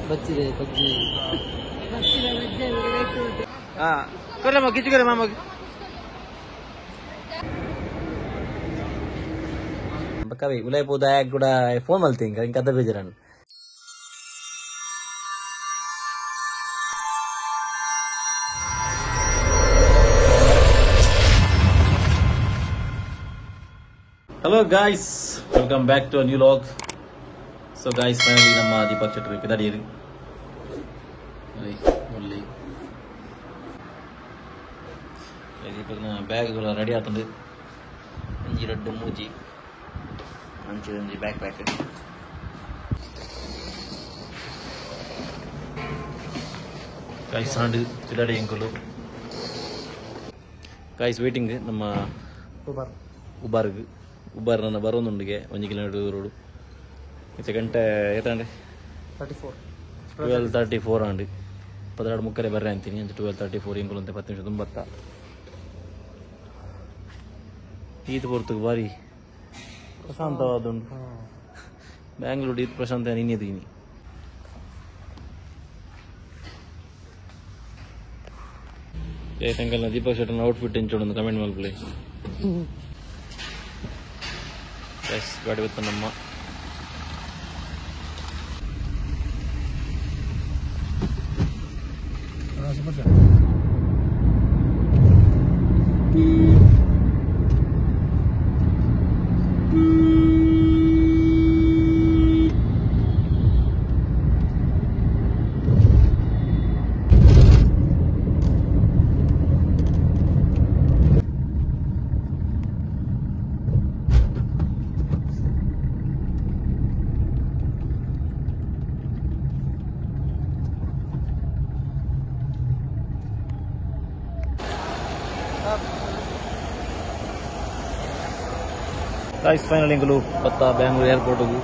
ಬಚ್ಚಿದೆ ಬಜ್ಜಿ ಹಾ ಕೊರಮ್ಮ ಕಿಚ್ಚು ಕೊರೆ ಮಾಮ ಕವಿ ಉಲೈಪೋದ ಕೂಡ ಫೋನ್ ಮಲ್ತಿ ಇಂಕ ಕದ ಬೇಜಾರನ್ Hello guys, welcome back to a new vlog. So guys, finally ನಮ್ಮ ದೀಪಕ್ ಶೆಟ್ಟರ್ ಪಿದಾಡಿಯರು ಮುಲ್ಲಿ ದೀಪಕ್ನ ಬ್ಯಾಗ್ ರೆಡಿ ಆತಂದು ಒಂಜಿ ರಡ್ಡು ಮೂಜಿ ಒಂಜಿ ಒಂಜಿ ಬ್ಯಾಕ್ ಪ್ಯಾಕ್ ಗೈಸ್ ಹಾಂಡು ಪಿದಾಡಿ ಎಂಕುಲು ಗೈಸ್ ವೇಟಿಂಗ್ ನಮ್ಮ ಉಬರ್ ಉಬಾರ್ಗ್ ಉಬಾರ್ ನನ್ನ ಬರೋದುಂಡಿಗೆ 1 ಕಿಲೋಮೀಟರ್ ರೋಡು ಇತ್ತೆ ಗಂಟೆ ಏತಂಡೆ 34 12:34 ಆಂಡ್ 12 ಮುಕ್ಕರೆ ಬರ್ರೆ ಅಂತೀನಿ ಅಂಚ 12:34 ಇಂಕುಲು ಅಂತೆ 10 ನಿಮಿಷ ತುಂಬತ್ತ ಈತ್ ಪೊರ್ತುಗು ಬಾರಿ ಪ್ರಶಾಂತವಾದುಂಡು ಬ್ಯಾಂಗ್ಳೂರು ಈತ್ ಪ್ರಶಾಂತ ಇನ್ನಿದ್ದೀನಿ ಜಯಶಂಕರ್ನ ದೀಪಕ್ ಶೆಟ್ಟರ್ನ ಔಟ್ಫಿಟ್ ಎಂಚೋಡು ಕಮೆಂಟ್ ಮಲ್ಪುಲೆ. ಎಸ್ ಗಾಡಿ ಬತ್ತ ನಮ್ಮ ಗೈಸ್ ಫೈನಲ್ ಇಂಕುಲು ಬತ್ತ ಬ್ಯಾಂಗ್ಳೂರ್ ಏರ್ಪೋರ್ಟ್ಗು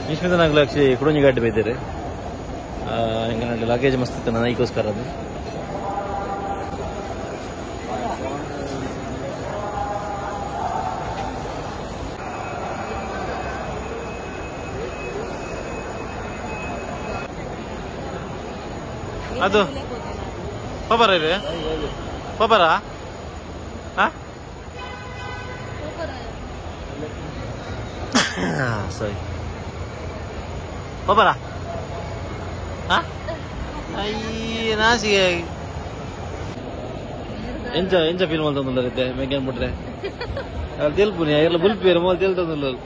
ನಿಶ್ಮಿತನಾಗ್ಲು ಆಕ್ಚುಲಿ ಕುಡೊಂಜಿ ಗಾಡಿ ಬೈದೇರು ಎಂಕಲ್ನ ಲಗೇಜ್ ಮಸ್ತ್ ಇತ್ತು ನೈಕೋಸ್ಕರ ಅದು ಅದು ಪಪರ ಇದೆ ಪಪರ ಸಾರಿ ಪಪರ ಅಯ್ಯ ನಾಸಿಗೆ ಎಂಚ ಎಂಚ ಫೀಲ್ ಮಲ್ತೊಂದುಲ್ಲರ್ ಮೇಕೇನ್ ಬಿಟ್ರೆ ತೆಲ್ಪುನಿ ಎಲ್ಲ ಬುಲ್ಪೇರು ಮೋಲ್ ತೆಲ್ತೊಂದುಲ್ಲರ್.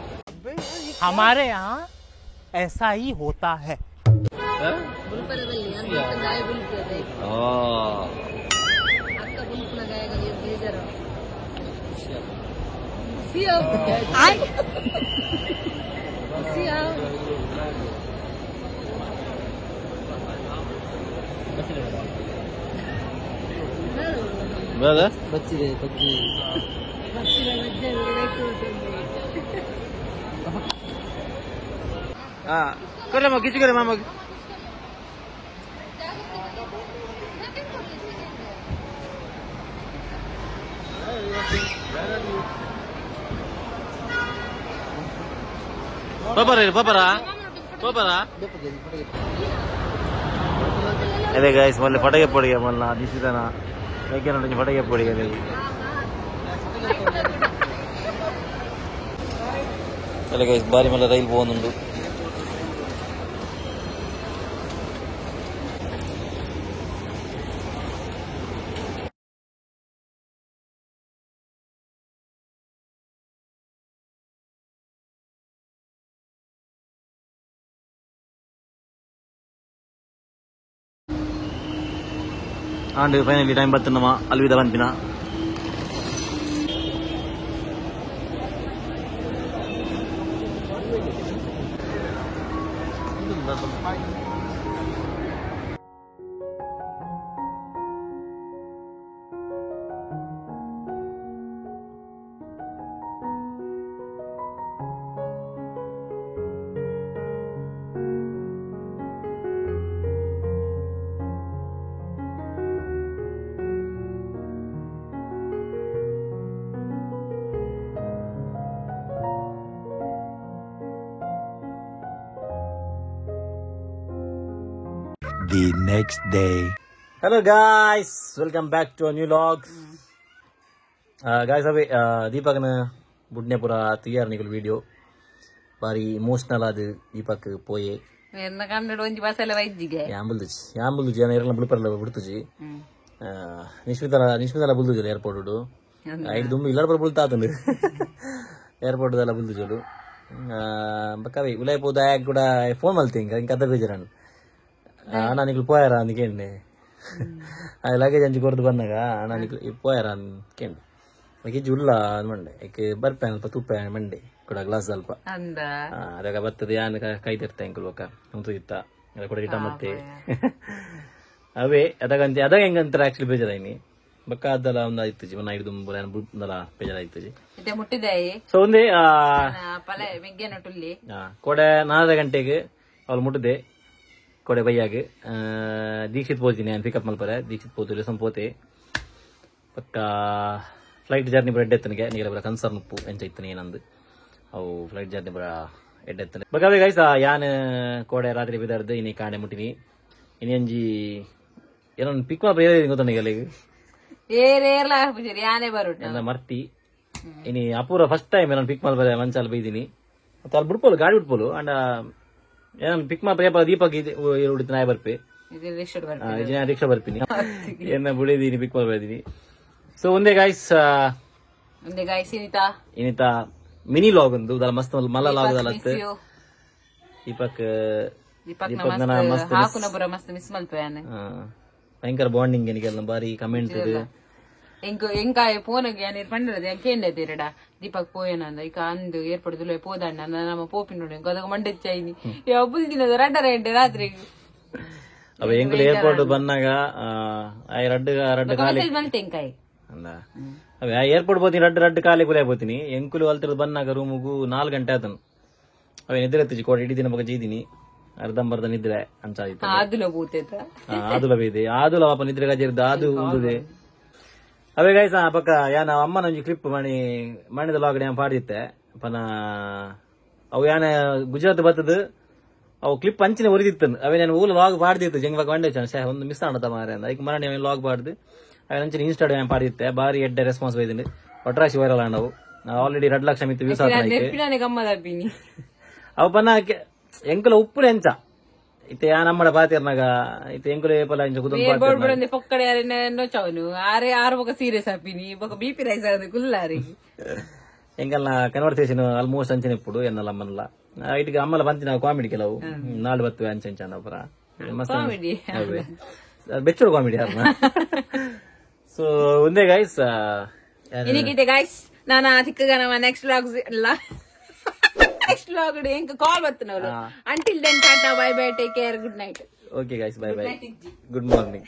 हमारे यहाँ ऐसा ही होता है. ಬಚ್ಚಿದೆ ಬಜ್ಜಿ ಕೊರಮ್ಮ ಕಿಚ್ಚು ಕೊರೆ ಮಾಮ ಪಪರ ಪಪರ ಪಪರ ಅದೇ ಗೈಸ್ ಮಲ್ಲಿ ಪಟಕೆ ಪೊಡಿಗೆ ಮಲ್ಲ ನಿಶ್ಚಿತನ ಮೇಕೆ ಪಟಕೆ ಪೊಡಿಗೆ ಅಲ್ಲ ಗೈಸ್ ಬಾರಿ ಮಲ್ಲ ರೈಲ್ ಪೋವೊಂದುಂಡು. ಆಂಡ್ ಫೈನಲಿ ಟೈಮ್ ಬರ್ತನಮ್ಮ ಅಲ್ವಿದ ಬಂಪಿನ The next day. Hello guys, welcome back to a new vlog. Guys, ಅವೆ ದೀಪಕ್ನ ಬುಡ್ನೆಪುರ ತಿಯಾರ್ ನಿಕಲ್ ವಿಡಿಯೋ ಬಾರಿ ಇಮೋಷನಲ್ ಆದ ದೀಪಕ್ ಪೋಯೆ ಎನ್ನ ಕನ್ನಡ ಒಂಜಿ ಬಸಲೆ ವೈದ್ಯಿಗೆ ಯಾಂಬುಲ್ದುಜಿ ಯಾಂಬುಲ್ದುಜಿ ಏನ ಇರಲ್ಲ ಬುಲ್ಪರಲ್ಲ ಬಿಡ್ತುಜಿ ನಿಶ್ಮಿತಲ ನಿಶ್ಮಿತಲ ಬುಲ್ದುಜಿ ಏರ್ಪೋರ್ಟ್ ಐದು ದುಮ್ಮು ಇಲ್ಲರ ಪುರ ಬುಲ್ತಾತಂದು ಏರ್ಪೋರ್ಟ್ ದಲ್ಲ ಬುಲ್ದುಜಲು ಬಕ್ಕವೇ ಉಲಾಯ್ ಪೋದ ಆಗ ಕೂಡ ಫೋನ್ ಮಲ್ತಿ ಹಿಂಗ ಹಿಂಗೆ ಕದ ಬೇಜಾರಣ್ಣ ಅಣ್ಣ ನಿಕ್ಲು ಪೋಯಾರ ಅಂದ್ ಕೇಂಡೆ ಲಗೇಜ್ ಅಂಚಿ ಕೊರ್ದು ಬಂದಾಗ ಅಣ್ಣ ನಿಕ್ಲು ಪೋಯಾರ ಅಂದ್ ಕೇಂಡೆ ಲಗೇಜ್ ಉಲ್ಲ ಅಂದ್ ಮಂಡೆ ಏಕೆ ಬರ್ಪೆ ಅಲ್ಪ ತುಪ್ಪೆ ಮಂಡೆ ಕೂಡ ಗ್ಲಾಸ್ ಅಲ್ಪ ಅಂದ ಅದಾಗ ಬರ್ತದೆ ಯಾನ್ ಕೈ ತಿರ್ತೆ ಅಂಕುಲ್ ಬೊಕ್ಕ ಉಂತು ಇತ್ತ ಅದ ಕೂಡ ಇಟ್ಟ ಮತ್ತೆ ಅವೇ ಅದಾಗ ಅಂತೆ ಅದಾಗ ಹೆಂಗಂತಾರೆ ಆಕ್ಚುಲಿ ಬೇಜಾರಾಯ್ನಿ ಬಕ್ಕ ಅದಲ್ಲ ಒಂದು ಆಯ್ತು ಜೀವನ ಹಿಡಿದು ಬುಡ್ದಲ್ಲ ಬೇಜಾರಾಯ್ತು ಇತ್ತೆ ಮುಟ್ಟಿದಾಯಿ ಸೊ ಒಂದೇ ಪಲೆ ಮೆಗ್ಗೆನ ಟುಲ್ಲಿ ಕೋಡೆ 4 ಗಂಟೆಗೆ ಅವಳು ಮುಟ್ಟಿದೆ ಕೋಡೆ ಬೈಯಾಗ ದೀಕ್ಷಿತ್ ಪೋತೀನಿ ನಾನು ಪಿಕಪ್ ಮಲ್ಪರೆ ದೀಕ್ಷಿತ್ ಪೋತು ಲೆಸನ್ ಪೋತೆ ಪಕ್ಕ ಫ್ಲೈಟ್ ಜರ್ನಿ ಬರ ಎಡ್ಡೆತ್ತನಿಗೆ ನೀರ ಬರ ಕನ್ಸರ್ನ್ ಉಪ್ಪು ಎಂಚ ಇತ್ತನೆ ಏನಂದು ಅವು ಫ್ಲೈಟ್ ಜರ್ನಿ ಬರ ಎಡ್ಡೆತ್ತನೆ ಬಗಾವೆ ಗೈಸ್ ಯಾನ್ ಕೋಡೆ ರಾತ್ರಿ ಬಿದಾರ್ದು ಇನಿ ಕಾಣೆ ಮುಟ್ಟಿನಿ ಇನಿ ಅಂಜಿ ಏನೋ ಪಿಕ್ ಮಾಡ ಗೊತ್ತನಿಗೆ ಅಲ್ಲಿಗೆ ಏರೇರ್ಲ ಹಾಪುಜರಿ ಯಾನೇ ಬರುಟ ಎಲ್ಲ ಮರ್ತಿ ಇನಿ ಅಪೂರ್ವ ಫಸ್ಟ್ ಟೈಮ್ ಏನೋ ಪಿಕ್ ಮಲ್ಪರೆ ಮಂಚಾಲ ಬೈದಿನಿ ಮತ್ತೆ ಅಲ್ಲಿ ಬಿಡ್ಪೋಲು ಗಾಡಿ ಬಿಡ್ಪೋಲು ಅಂಡ ಏನೋ ಪಿಕ್ ಮಾಡ ದೀಪಕ್ ಉಡಿತ ನಾಯ ಬರ್ಪೆ ಇದು ರಿಕ್ಷಾ ರಿಕ್ಷಾ ಬರ್ತೀನಿ ಏನ ಬಿಡಿದೀನಿ ಪಿಕ್ ಮಾಡ್ಬರ್ತೀನಿ. ಸೊ ಒಂದೇ ಗಾಯ್ಸ್ ಒಂದೇ ಗಾಯ್ಸ್ ಇನಿತಾ ಇನಿತಾ ಮಿನಿ ಲಾಗ್ ಒಂದು ದಲ ಮಸ್ತ್ ಮಲ್ಲ ಲಾಗ್ ದಲ ದೀಪಕ್ ದೀಪಕ್ ಮಸ್ತ್ ಹಾಕುನ ಪುರ ಮಸ್ತ್ ಮಿಸ್ ಮಲ್ಪೆ ಯಾನ್ ಭಯಂಕರ ಬಾಂಡಿಂಗ್ ಎನಿಗೆಲ್ಲ ಬಾರಿ ಕಮೆಂಟ್ ಎಂಕ್ ಎಂಕಾಯ ಪೋನಗ್ ಯಾನ್ ಇರ್ ಪಂಡರದ ಕೇಂಡೆ ತೀರಡ ದೀಪಕ್ ಪೋಯನ ಇಕ ಅಂದು ಏರ್ಪಡ್ ದುಲೋ ಪೋದಣ್ಣ ನಮ್ಮ ಪೋಪಿನ ಎಂಕ್ ಅದಕ್ಕೆ ಮಂಡೆಚ್ಚಾಯಿನಿ ಯಾವ ಬುಲ್ದಿನದ ರಡ್ಡ ರೆಂಡೆ ರಾತ್ರಿ ಅವ ಎಂಕುಲು ಏರ್ಪೋರ್ಟ್ ಬಂದಾಗ ರಡ್ಡು ರಡ್ಡು ಕಾಲಿ ಎಂಕಾಯಿ ಅಂದ ಅವ ಏರ್ಪೋರ್ಟ್ పోತೀನಿ ರಡ್ಡು ರಡ್ಡು ಕಾಲಿ ಕುಲೆ పోತೀನಿ ಎಂಕುಲು ಅಲ್ತಿರ್ದು ಬಂದಾಗ ರೂಮುಗು 4 ಗಂಟೆ ಆತನು ಅವ ನಿದ್ರೆ ಎತ್ತಿಜಿ ಕೋಡೆ ಇಡೀ ದಿನ ಬಗ ಜೀದಿನಿ ಅರ್ಧಂಬರ್ಧ ನಿದ್ರೆ ಅಂಚಾಯಿತು ಆದುಲ ಪೂತೇತ ಆದುಲ ಬೇದೆ ಆದುಲ ಪಾಪ ನಿದ್ರೆ ಗಜಿರ್ದ ಅದು ಉಂದುದೆ ಅವೇ ಗೈಸ್ ಪಕ್ಕ ಯಾನ ಅಮ್ಮನ ಒಂಜಿ ಕ್ಲಿಪ್ ಮಣಿ ಮಣಿದ ಲಾಗಡೆ ಪಾಡಿತ್ತೆ ಪನ ಅವು ಯಾನ ಗುಜರಾತ್ ಬತ್ತದ ಅವು ಕ್ಲಿಪ್ ಅಂಚಿನ ಒರಿದಿತ್ತು ಅವೇ ನಾನು ಊಲ ಲಾಗ್ ಪಾಡ್ದಿತ್ತು ಜಂಗ್ ಬಾಗ ವಂಡೆ ಚಾನ್ ಒಂದು ಮಿಸ್ ಆಣತ ಮಾರೆ ಅಂದ ಐಕ್ ಮರಣಿ ಲಾಗ್ ಪಾಡ್ದು ಅವೇ ಅಂಚಿನ ಇನ್ಸ್ಟಾಡ್ ಪಾಡಿತ್ತೆ ಬಾರಿ ಎಡ್ಡೆ ರೆಸ್ಪಾನ್ಸ್ ಬೈದಿಂಡು ಒಟ್ರಾಶಿ ವೈರಲ್ ಆಂಡವು ಆಲ್ರೆಡಿ 2 ಲಕ್ಷ ಮಿತ್ತು ವ್ಯೂಸ್ ಗಮ್ಮದಪ್ಪಿನಿ ಅವು ಪನ್ನ ಎಂಕುಲ ಉಪ್ಪು ಎಂಚ ಇತ್ತೆ ಯಾ ನಮ್ಮಡ ಪಾತಿರ್ನಾಗ ಇತ್ತೆ ಎಂಕುಲ ಏಪಲ ಇಂಚ ಕುದೊಂದು ಬೋರ್ಡ್ ಪೊಕ್ಕಡೆ ನೋಚವನು ಆರೆ ಆರು ಬೊಕ ಸೀರಿಯಸ್ ಆಪಿನಿ ಬೊಕ ಬಿಪಿ ರೈಸ್ ಆದ ಕುಲ್ಲಾರಿ ಎಂಕಲ್ನ ಕನ್ವರ್ಸೇಷನ್ ಆಲ್ಮೋಸ್ಟ್ ಅಂಚನೆ ಇಪ್ಪುಡು ಎನ್ನಲ್ಲ ಅಮ್ಮನಲ್ಲ ಇಟ್ಟಿಗೆ ಅಮ್ಮಲ ಬಂತಿನ ಕಾಮಿಡಿ ಕೆಲವು ನಾಡು ಬತ್ತು ಅಂಚ ಅಂಚ ಪುರ ಕಾಮಿಡಿ ಬೆಚ್ಚೋಡು ಕಾಮಿಡಿ ಅರ್ನ. ಸೊ ಒಂದೇ ಗೈಸ್ ಇನಿಗಿದೆ ಗೈಸ್ ನಾನು ತಿಕ್ಕಗ ನಮ್ಮ ನೆಕ್ಸ್ಟ್ ವ್ಲಾಗ್ಸ್ ಎಲ್ಲ ನೆಕ್ಸ್ಟ್ ವ್ಲಾಗ್ ಎಂಕ್ ಕಾಲ್ ಬತ್ತನವರು. Until then tata bye bye take care good night. Okay guys, bye bye, good morning.